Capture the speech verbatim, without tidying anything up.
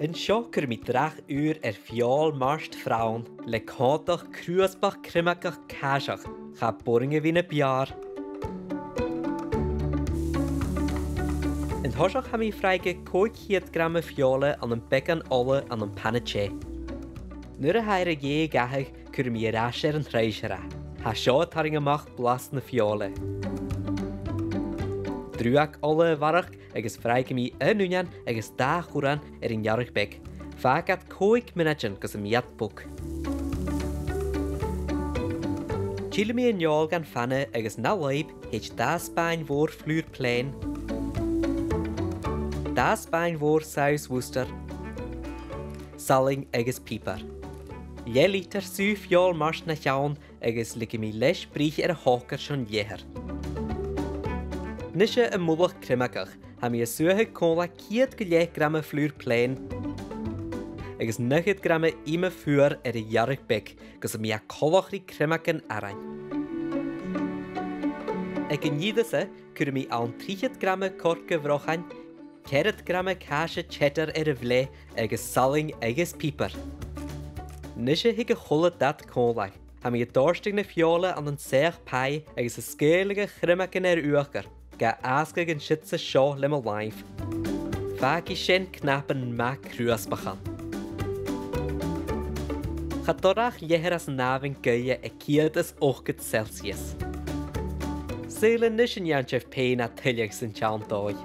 An seo cuiridh mi dreach ùr air feòil mart bhronn le còmhdach crùbach criomaigh càiseach, cha b' urrainn a bhith na b' fheàrr. An toiseach tha mi a' fraigheadh còig ceud grama feòla ann am beagan ola ann am pana teth. Nuair a tha e air a dhèidh athadh, cuiridh mi air ais air an truinnsear e. Tha seo a' tarraing a-mach blas na feòla. Drùidhidh ola a bharrachd agus fraigidh mi aon uinnean agus dà churran air an fhearg bheag. Fàg iad còig mionaidean gus am bi iad bog. Tillidh mi an fheòil dhan phana agus na lùib thèid dà spàin mhòr flùr plèan, dà spàin mhòr saus Worcester, salainn agus piobar. Leth-litir sùgh feòil mart na cheann agus leigidh mi leis bruich air a' chòcair son leathair. Nise am mullach criomaigh. Tha mi a' suathadh còmhla ceud gu leth grama flùr plèan agus naochad grama ìm fuar air a' fhearg bheag gus am bi e coltach ri criomag an arain. Aig an fhìor thuras, cuiridh mi ann trithead grama coirce bhrochain, ceithir grama càise cheddar air a bhleth agus salainn agus piobar. Nise thig a h-uile dad còmhla. Tha mi a' dòrtadh na feòla ann an soitheach pie agus a' sgaoileadh a' chriomagan air uachdar, ga fhàsgadh an siud 's an seo le mo làimh. Fàgaidh sin cnapan math crùbach ann. Cha toir ach leathair às an àmhainn gaoithe aig ceud is ochdad Celsius. Saoil a-nis an dèan sibh fhèin e tuilleadh san t-seann dòigh.